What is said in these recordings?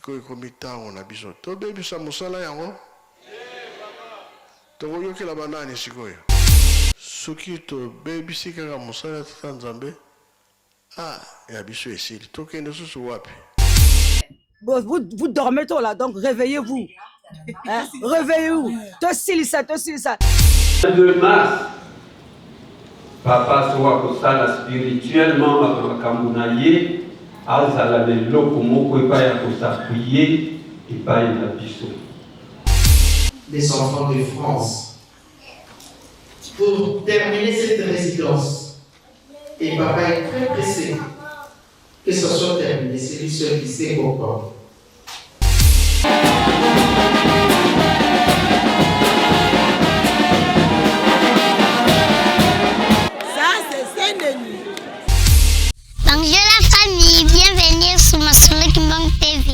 Sikoyo ekomi tango na biso tobebisa mosala yango? Tokoyokela ba nani sikoyo? Soki tobebisi kaka mosala ya Tata Nzambe, ah ya biso esili. Tokende susu wapi? Vous, vous dormez tôt là, donc réveillez-vous. Hein? Réveillez-vous. Tosilisa, tosilisa. 2 mars papa soki akosala spirituellement makambo na ye azala na eloko moko epai ya kos'appuyer epai na biso. Les enfants de France pour terminer cette résidence. Et papa est très pressé que ce soit terminé. C'est lui seul qui sait pourquoi. Ça, c'est Saint-Denis. Bonjour la famille, bienvenue sur Masolo Kimbang TV.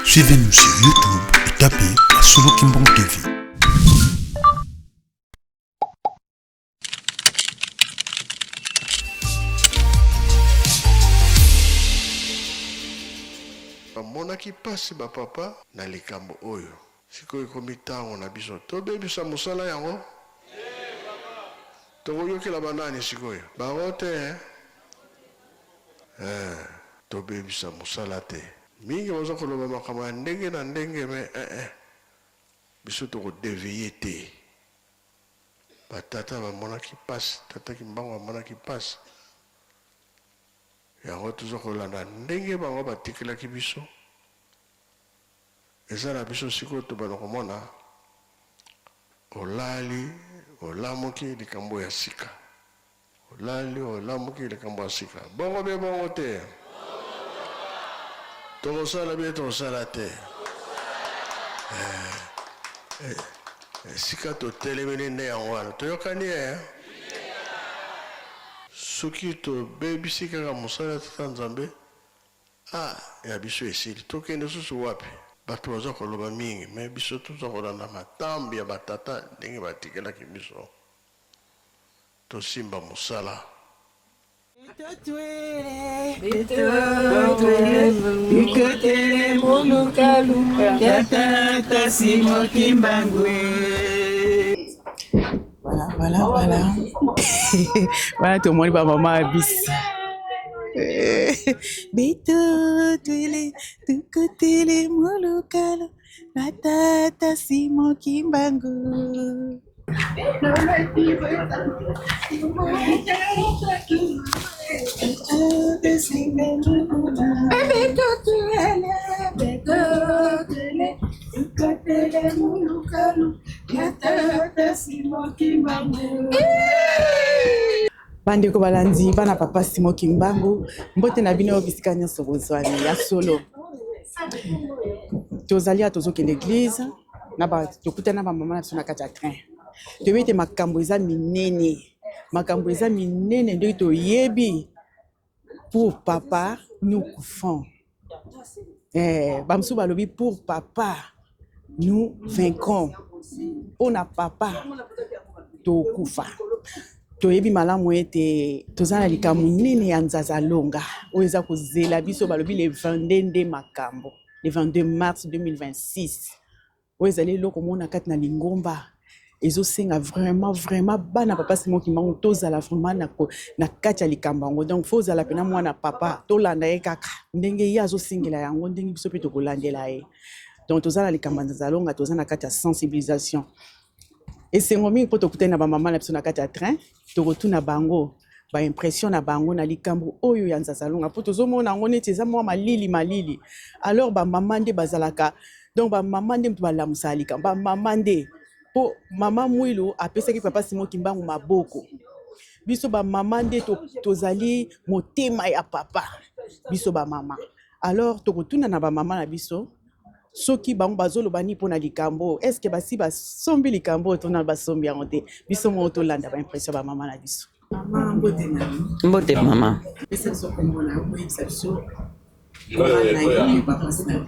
Suivez-nous sur YouTube et tapez Masolo Kimbang TV. Bamonaki mpasi ba papa na likambo oyo. Sikoyo ekomi tango na biso tobebisa mosala yango? Tokoyokela ba nani sikoyo? Bango te hein? Eh, tobebisa mosala te. Mingi baza koloba makambo ya ndenge na ndenge mais eh eh biso toko devier te. Ba tata bamonaki pasi, tata Kimbangu amonaki pasi. Yango toza kolanda ndenge bango batikelaki biso. Eza na biso sikoyo tobanda komona olali olamuki likambo ya sika. Olali olamuki likambo ya sika. Bongo be bongo te? Tokosala bien tokosala te? Eh, eh, esika totelemeli nde yango wana. Toyokani eh? Soki tobebisi kaka mosala ya Tata Nzambe, ah ya biso esili. Tokende susu wapi? Bato baza koloba mingi, mais biso toza kolanda matambe ya ba tata ndenge batikelaki biso. Tosimba mosala. Voilà, voilà, voilà. Voilà tomoni ba mama ya bisi. Bitotwele tukotele molokalo na tata Simon Kimbangu. Bandeko balandi bana papa Simon Kimbangu, mbote na bino bisika nyonso bozwami ya solo. Tozali awa tozokende eglise na ba tokutani na ba mama na biso na kati ya train. Toyebi ete makambo eza minene, makambo eza minene ndenge toyebi pour papa nous kufons. Eh, ba mosusu balobi pour papa nous vaincrons. Pona papa tokufa. Toyebi malamu ete toza na likambo monene ya nzazalonga oyo eza kozela biso, balobi le 22 nde makambo, le 22 mars 2026 oyo ezali eloko moko na kati na lingomba ezosenga vraiment vraiment bana papa Simon Kimbangu tozala vraiment na, na kati ya likambo yango. Donc faut ozala mpena mwana papa, tolanda ye kaka ndenge ye azosengela yango, ndenge biso mpe tokolandela ye. Donc toza na likambo ya nzazalonga, toza na kati ya sensibilisation. Esengo mingi mpo tokutani na bamama na biso na kati ya train, tokotuna bango ba impression na bango na likambo oyo ya nzazalonga, mpo tozomona yango neti eza mwa malili malili. Alors bamama nde bazalaka, donc bamama nde moto balamusaka likambo, bamama nde mpo mama Mwilu apesaki papa Simon Kimbangu maboko. Biso bamama nde tozali motema ya papa, biso bamama. Alors tokotuna na bamama na biso soki bango bazoloba nini mpona likambo oyo, est ce que basi basombi likambo oyo to nanu basombi yango te? Biso moko tolanda ba impression ya bamama na biso. Mama, mbote na yo. Mbote mama. Pesa biso kombo na yo, oyebisa biso chorale na yo mpe paroisse na yo.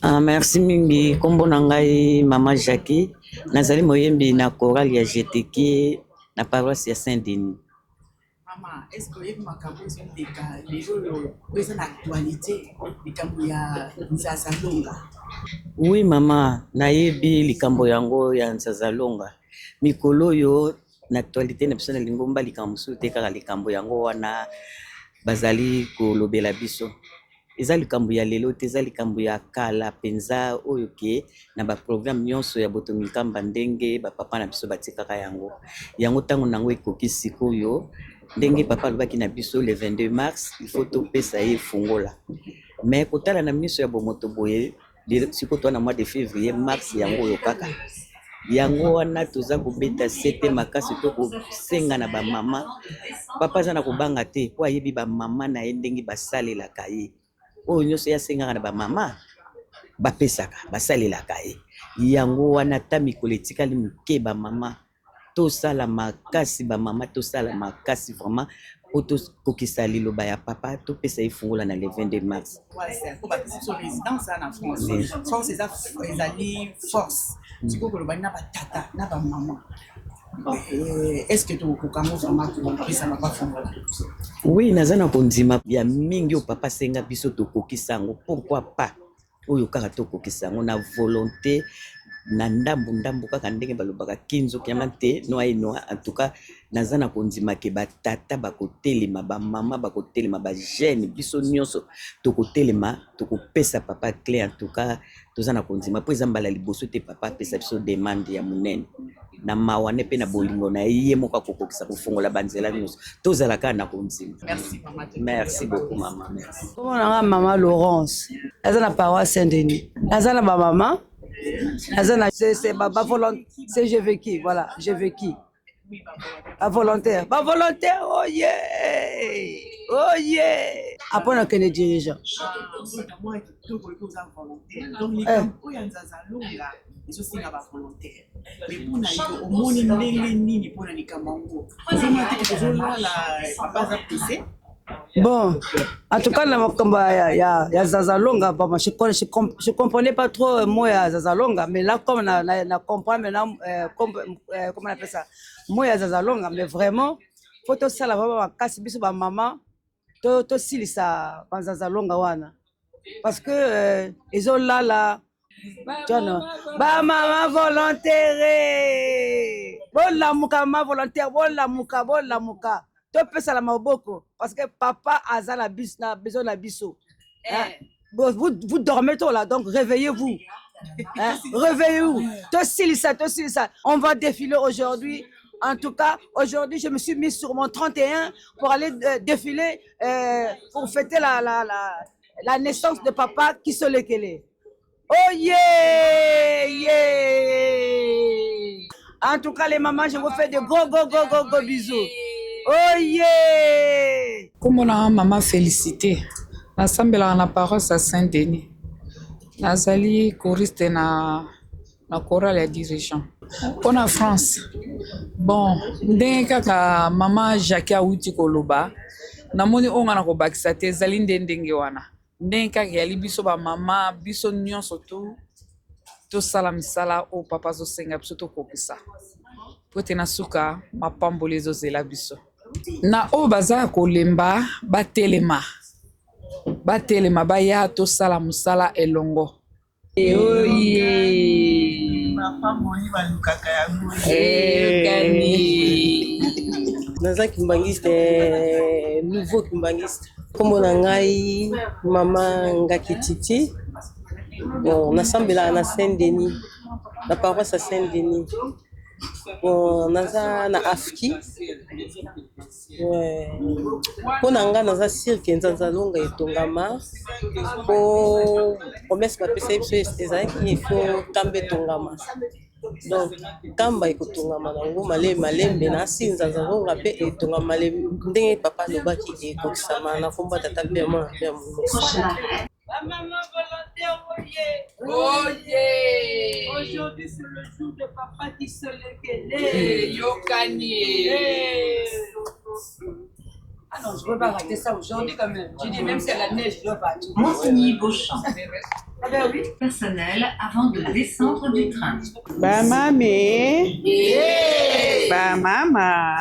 Ah, merci mingi. Kombo na ngai mama Jackie, nazali moyembi na chorale ya GTK na paroisse ya Saint-Denis. Mama, est ce que oyebi makambo ezoleka lelo oyo oyo eza na actualité, likambo ya Nzazalonga? Oui mama, nayebi likambo yango ya Nzazalonga. Mikolo oyo na actualité na biso na lingomba, likambo mosusu te, kaka likambo yango wana bazali kolobela biso. Eza likambo ya lelo te, eza likambo ya kala mpenza, oyo ke na baprogramme nyonso ya botongi Nkamba, ndenge bapapa na biso batikaka yango. Yango ntango nango ekoki sikoyo, ndenge papa alobaki na biso le 22 mars, il faut topesa ye fungola. Mais kotala na miso ya bomoto boye, sikoyo toza na mois de février, mars yango oyo kaka yango wana toza kobeta sete makasi to kosenga na bamama. Papa aza na kobanga te, po ayebi bamama na ye ndenge basalelaka ye. Oyo nyonso ye asengaka na bamama, bapesaka, basalelaka ye. Yango wana, ata mikolo etikali moke, bamama tosala makasi, bamama tosala makasi vraiment po tokokisa liloba ya papa, topesa ye fungola na le 22 mars. Po bapesi biso résidence na France. France eza, ezali force. Sikoyo koloba na batata na bamama, est ce que tokokoka yango vraiment kopesa papa fungola? Oui, naza na kondima ya mingi. Oyo papa asenga biso, tokokisa yango. Pourquoi pas oyo kaka tokokisa yango na volonté na ndambu ndambu, kaka ndenge balobaka kinzoki yanga te noa ye noa. En tout cas naza na kondima ke batata bakotelema, bamama bakotelema, bajeune, biso nyonso tokotelema, tokopesa papa clé. En tout cas toza na kondima, mpo eza mbala liboso te papa apesa biso demande ya monene. Na mawa ne mpe na bolingo na ye, ye moko akokokisa kofongola banzela nyonso. Tozala kaka na kondima. Merci mama. Merci beaucoup mama, merci. Kombo na nga mama Laurence, naza na paroisse Saint Denis, naza na bamama, naza na c'est c'est GVQ, voilà, GVQ, bavolontaire, bavolontaire oye oye. Après nakende dirigeant. Mwa kitoko, oyoki oza volontaire, donc likambo oyo ya Nzazalonga ezosenga bavolontaire, mais mpona yo omoni ndenge nini mpona likambo yango? Ozomona teke tozolala, papa aza pressé. Bon, en tout cas, na makambo ya Zazalonga, bon, je comprenais pas trop mot ya Zazalonga, mais là, comme na comprend maintenant, comment on appelle ça, mot ya Zazalonga, mais vraiment, faut tosala vraiment makasi, biso ba maman, to tosilisa ba Zazalonga wana. Parce que ezolala Tiens, ba mama volontaire, bolamuka, mama volontaire, bolamuka, bolamuka, topesala maboko, parce que papa aza na biso, na besoin na biso. Hein? Bon, vous, vous dormez tôt là, donc réveillez-vous. Hein? Réveillez-vous. Tosilisa, tosilisa. On va défiler aujourd'hui. En tout cas, aujourd'hui, je me suis mis sur mon 31 pour aller défiler, pour fêter la naissance de papa Kisolekele. Oh yeah, yeah. En tout cas, les mamans, je vous fais de gros, gros, gros, gros, gros bisous. Oh yeah. Nkombo na mama Félicité, nasambelaka na paroisse ya Saint Denis, nazali choriste na chorale ya dirigeant mpona France. Bon, ndenge kaka mama Jacques awuti koloba, namoni oyo nga na kobakisa te ezali nde ndenge wana, ndenge kaka eyali biso bamama, biso nyonso tu tosala misala oyo papa azosenga biso tokokisa, po ete na suka mapamboli ezozela biso. Na oyo baza ya kolemba, batelema, batelema, baya tosala mosala elongo. Oye. Mapamboli balukaka yango. Eyokani. Naza kimbangiste, nouveau kimbangiste. Nkombo na ngai mama Ngaki Titi. Bon, nasambelaka na Saint Denis, na paroisse ya Saint Denis. Bon, naza na afki. Mpo na nga, naza sûr ke Nzanzalonga etongama, po promesse bapesa biso ezalaki ifo Nkamba etongama. Donc Nkamba ekotongama nango malembe malembe. Na asi Nzanzalonga mpe etongama malembe, ndenge papa alobaki, ekokisama na nkombo ya Tata mpe ya Mwana mpe ya Molimo. Maman volontaire, oye. Oye. Aujourd'hui, c'est le jour de papa qui se lekele. Yokani. Ah non, je ne peux pas rater ça aujourd'hui quand même. Je dis, même si c'est la neige, je dois partir. Montigny-Beauchamp. Ah ben oui. Personnel avant de descendre du train. Bamame, bamama.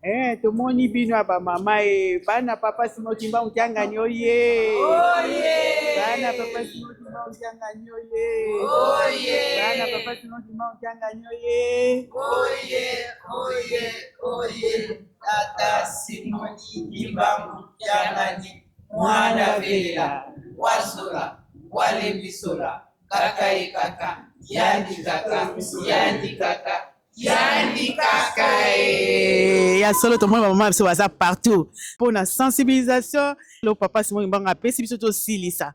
Eh, tomoni bino ya bamama e bana papa Simon Kimbangu Kiangani oye Oye! Bana papa Simon Kimbangu Kiangani oye Oye! Bana papa Simon Kimbangu Kiangani oye Oye, oye, oye, tata Simoni Kimbangu Kiangani, mwana velela, wasola, walembisola, kaka ye kaka, yandi kaka, yandi kaka, yandi kaka e. Ya solo, tomoni bamama na biso baza partout mpo na sensibilisation. Lo papa Simon Kimbangu apesi biso, tosilisa.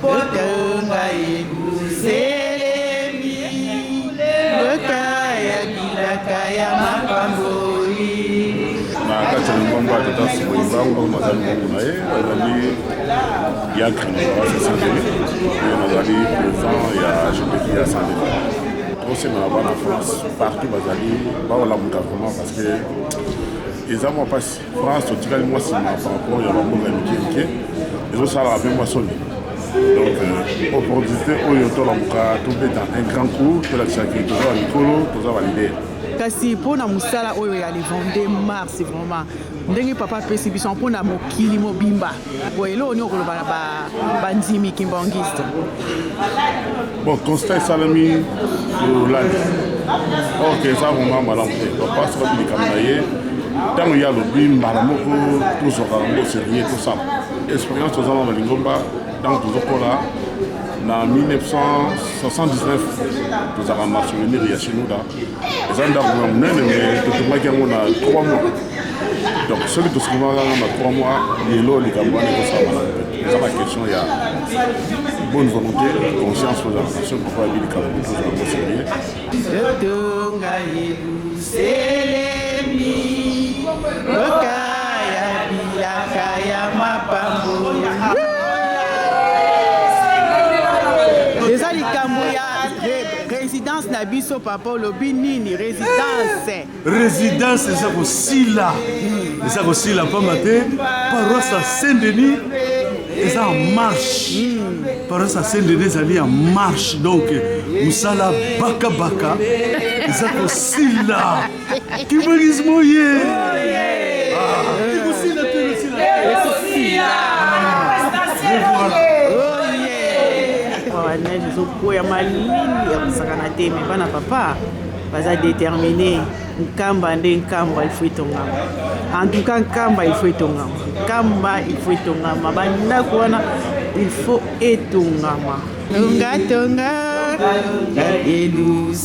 Kotonga ebuselemi, mboka ya bilaka ya mapamboli. Na kati ya lingomba ya tata Simon Kimbangu, nazali ngongo na ye, azali diacre na paroisse Saint-Denis, oyo nazali président ya GPK ya Saint-Denis. Tosenga na bana France partout bazali baolamuka vraiment, parce que eza mwa mpasi. France totikali mwa nsima par rapport ya bamboka ya mike mike, ezosalaka mpe mwa soni. Donc opportunité oyo, tolamuka, tobeta un grand coup, tolakisaki toza bamikolo, toza baleader. Kasi mpo na mosala oyo ya le 22 mars, vraiment ndenge papa apesi biso mpo na mokili mobimba bo, eloko nini okoloba na bandimi kimbangiste? Bon, constat esalemi, tolandi or ke eza vraiment malamu te. Papa soki likambo na ye, ntango ye alobi mbala moko, tozwaka yango sérieux, tosala expérience. Toza na balingomba, ntango tozokola na 1979, tozalaka na souvenir ya Shenouda. Eza ndako ya monene, mais totongaki yango na 3 mois. Donc soki tosukimaka yango na 3 mois, lelo likambo wana ekosala malamu te. Eza ba question ya bonne volonté, conscience. Ozalaka soki papa yabi likambo, tozwa yango sérieux. Totonga Yelusalemi, mboka ya bilaka ya mapamboli. Eza likambo ya résidence na biso. Papa, olobi nini? Résidence. Résidence eza kosila, eza kosila, pamba te paroisse ya Saint Denis eza en marche. Paroisse ya Saint Denis ezali en marche, donc mosala bakabaka eza kosila. Kimbanguisme oye! Ekosila te, ekosila. Voilà. Neige ezokwea, malili ya kosakana te, mais bana papa baza déterminé. Nkamba nde Nkamba, il faut etongama. En tout cas Nkamba, il faut etongama. Nkamba, il faut etongama. Bandako wana, il faut etongama. Tonga, tonga Yelusalemi,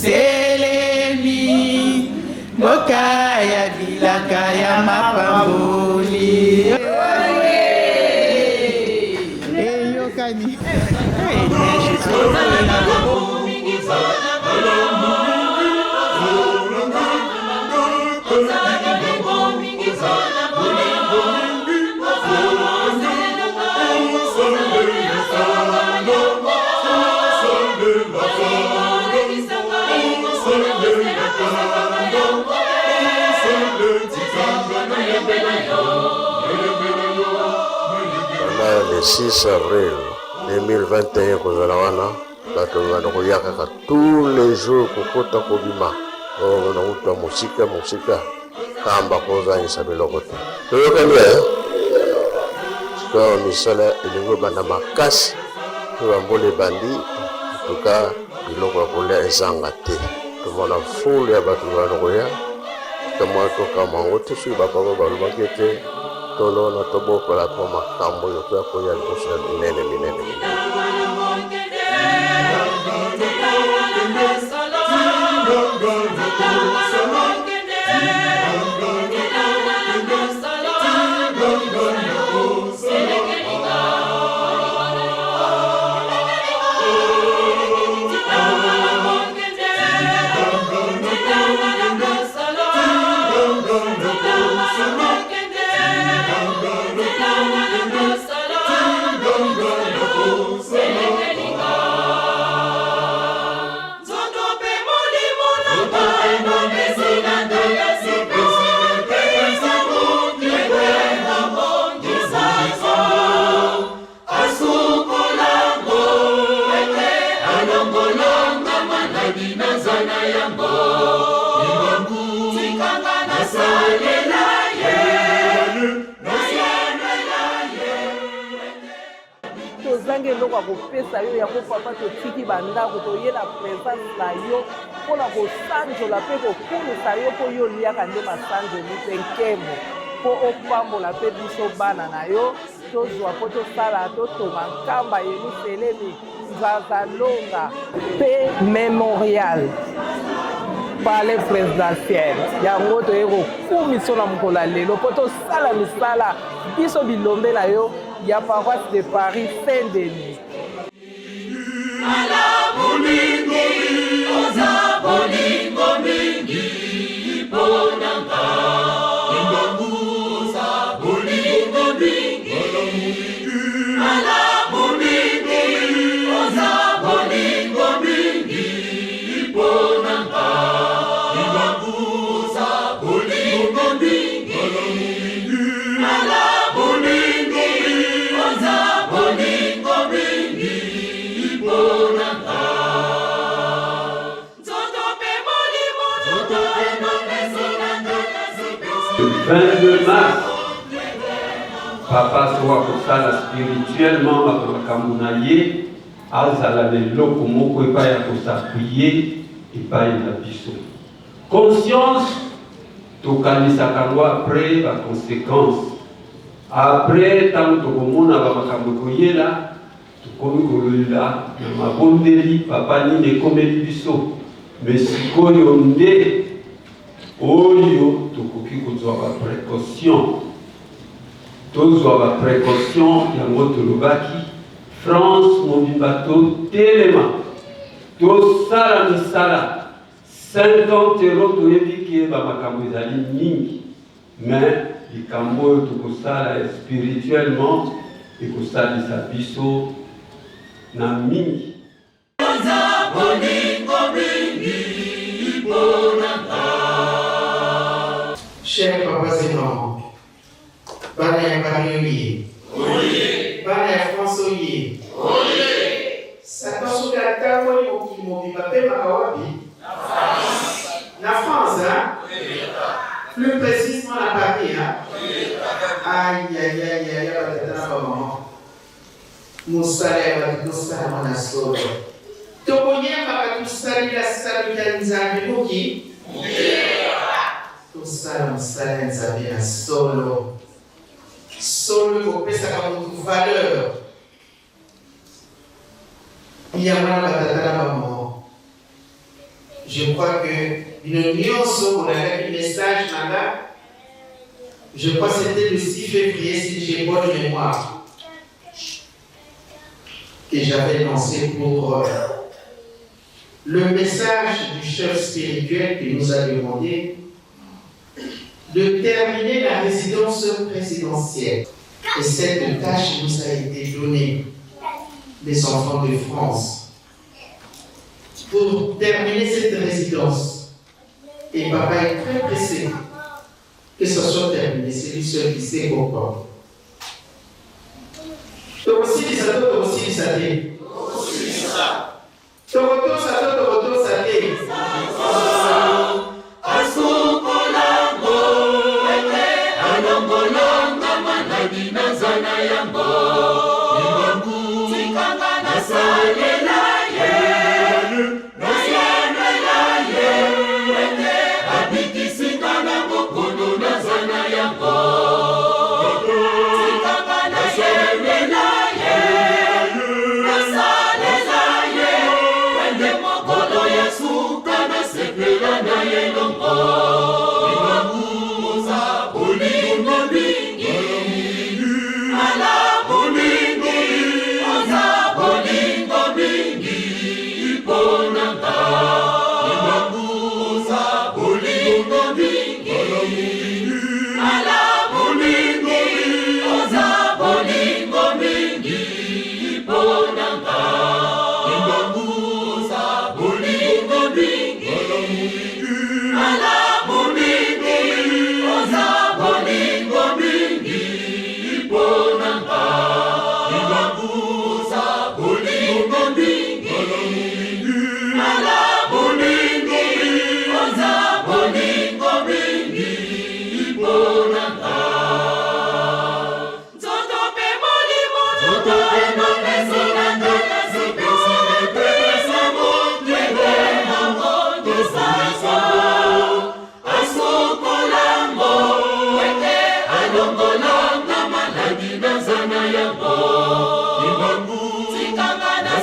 mboka ya bilaka ya mapamboli. Eyokani. Banda le 6 avril 2021, kozala wana, bato banda koya kaka tous les jours, kokota, kobima, na kuta mosika mosika. Kamba kozangisa biloko te. Toyokani e sikoyo, misala elingi ebanda makasi mpe bambula ebandi tuka, biloko ya kolia ezanga te. Tomona foule ya bato banda koya, tomona tokama yango te. Soki bapapa balobaki ete tolona, tobokola, mpo makambo oyo koya koya liboso ya minene minene minene. Salela. Tozangi eloko ya kopesa yo, yango papa totiki bandako toye na presence na yo mpo na kosanjola mpe kokumisa yo, mpo yo oliaka nde masanjoli mpe nkembo, mpo opambola mpe biso bana na yo tozwa mpo tosala totonga nkamba Yelusalemi Nzazalonga mpe memorial palais presidentiel. Yango toye kokumiso na mokolo ya lelo mpo tosala misala biso bilombe na yo ya paroisse de Paris Saint-Denis. Malamu mingi, oza bolingo mingi mpo na nga. Oza bolingo mingi, malamu mingi, oza bolingo mingi mpo na nga. Oza bolingo mingi, malamu mingi, oza bolingo mingi mpo na nga. Nzoto mpe molimo na nga Le 22 mars, papa soki akosala spirituellement makambo na ye, azala na eloko moko epai ya kos'appuyer epai na biso. Conscience tokanisaka yango après ba consequences, après ntango tokomona ba makambo ekoyela, tokomi kololela na mabondeli, papa nini ekomeli biso? Mais sikoyo nde oyo tokoki kozwa ba precaution, tozwa ba precaution. Yango tolobaki France mobimba totelema, tosala misala. 50 euro toyebi ke ba makambo ezali mingi, mais likambo oyo tokosala spirituellement ekosalisa biso na mingi. Oza bolingo mingi mpo na nga. Chers papas et mamans, bana ya Paris oye, bana ya France oye, Satan soki atamboli mokili mobimba apemaka wapi? Na France hein? Plus précisément na Paris hein? Aïe aïe aïe aïe ba tata na ba maman. Mosala ya bato tosalama na solo. Tokoyembaka tosalela salo ya Nzambe moki? Tosala mosala ya Nzambe na solo. Solo ekopesaka moto valeur. Yango wana ba tata na ba maman, je crois que bino nionso bolandaki message na nga, je crois c'etait le 6 février si j'ai bonne mémoire, que j'avais lancé pour euh, le message du chef spirituel qui nous a demandé de terminer la résidence présidentielle. Et cette tâche nous a été donnée, les enfants de France, pour terminer cette résidence. Et papa est très pressé que ce soit terminé. C'est lui seul qui sait pourquoi. Tokosilisa to tokosilisa te? Tokotosa to tokotosa te? Asukola ngo ete alongola nga maladi naza na yango tika nga nasalela ye nayemela ye ete abikisi nga na bokono naza na yango tika nga nayemela ye nasalela ye ete mokolo ya suka nasepela na ye longo oza bolingo mingi malamu mingi oza bolingo mingi.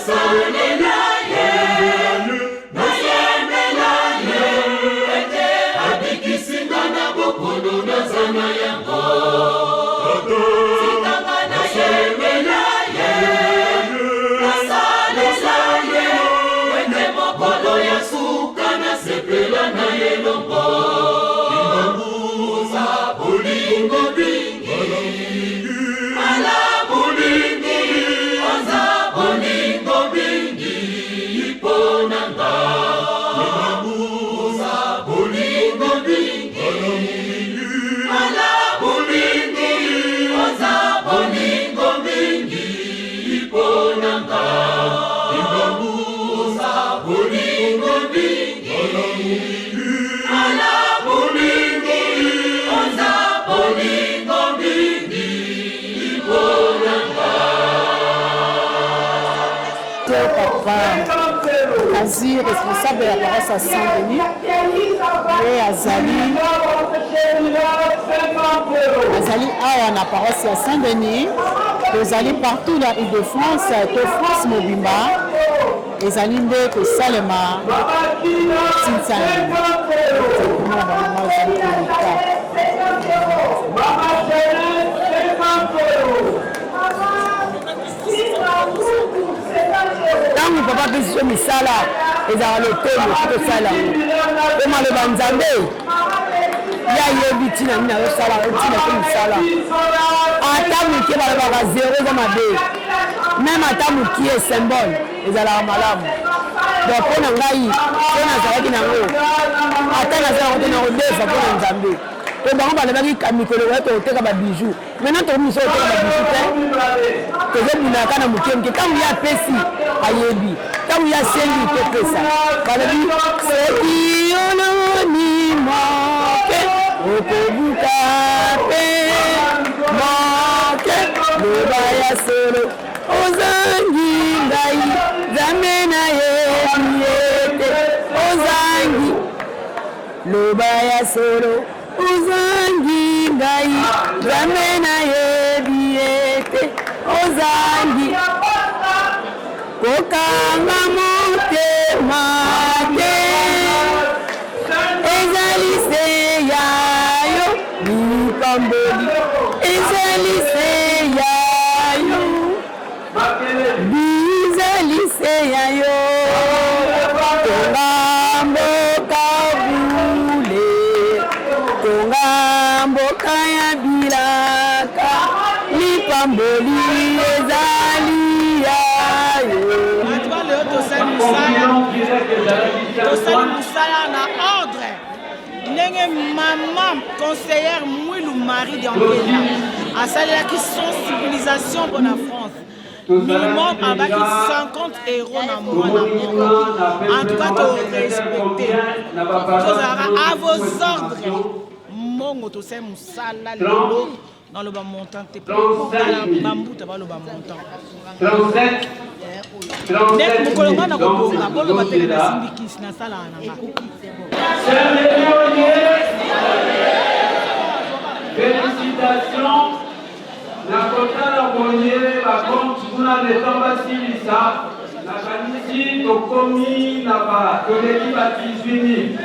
Nasalela ye, nayembela ye, ete abikisi nga na bokono naza na yango. Tika nga nayembela ye, nasalela ye, ete mokolo ya suka nasepela na ye elongo. Oza bolingo mingi, malamu mingi, oza bolingo mingi mpo na nga. Oza bolingo mingi, malamu mingi, oza bolingo mingi mpo na nga. Oza bolingo mingi, malamu mingi, oza bolingo mingi mpo na nga. Papa Kazi, responsable ya paroisse ya Saint-Denis, ye azali awa na paroisse ya Saint-Denis. Tozali partout na Île-de-France to France mobimba, ezali nde kosalema Tinsani. Komona bamama ezali koleka. Ntango papa apesi biso misala, ezalaka lotomo mpo tosala yango, mpo maloba Nzambe ye ayebi ntina nini azosala, ntina mpe mosala ata moke. Balobaka zero eza mabe, même ata mokie symbole ezalaka malamu. Donc mpo na ngai, mpo nazalaki nango, ata naza yango te, nakodefa mpo na Nzambe, mpo bango balobaki mikolo oya tokoteka babijou. Maintenant tokomi biso koteka babijou te, tozobundaka na moke moke. Ntango ye apesi, ayebi ntango ye asengi topesa. Balobi soki oloni moke, okobuka mpe moke. Loba ya solo, ozangi ngai, Nzambe nayebi ete ozangi. Loba ya solo, ozangi ngai, Nzambe nayebi ete ozangi. Kokanga motema te, ezali se ya yo lipamboli, ezali se ya yo, bizali se ya yo. Tonga mboka bule, tonga mboka ya bilaka, lipamboli ezali ya yo. Bato lelo tosali mosala, tosali mosala na ordre ndenge mama conseillère Mwilu Marie Diankenda asalelaki sensibilisation mpona France. Minimum abaki 50 € na mwana moko. En tout cas torespecte, tozalaka à vos ordres. Mbongo, tosali mosala lelo, naloba montant te, bambuta baloba montant. Nde mokolo ngai na kobonga, boloba teke nasimbi kisi, nasalaka na nga. Félicitations na kotala boye bacompte kuna, leta basilisa. Nakanisi tokomi na ba toleki ba 18 000.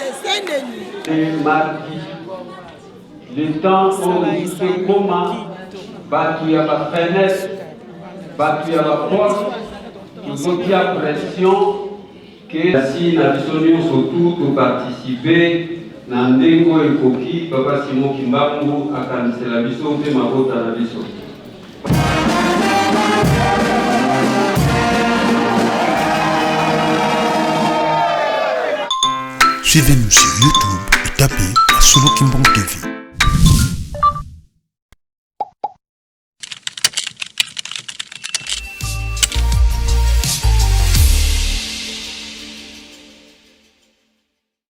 paroisse ya Saint Denis. Mardi, le temps oyo biso ekoma bato ya bafenetre, bato ya baporte, tozotia pression ke asi na biso nyonso tu toparticipe na ndenge oyo ekoki. Papa Simon Kimbangu akanisela biso mpe mabota na biso. Suivez-nous sur YouTube et tapez Masolo Kimbangu TV.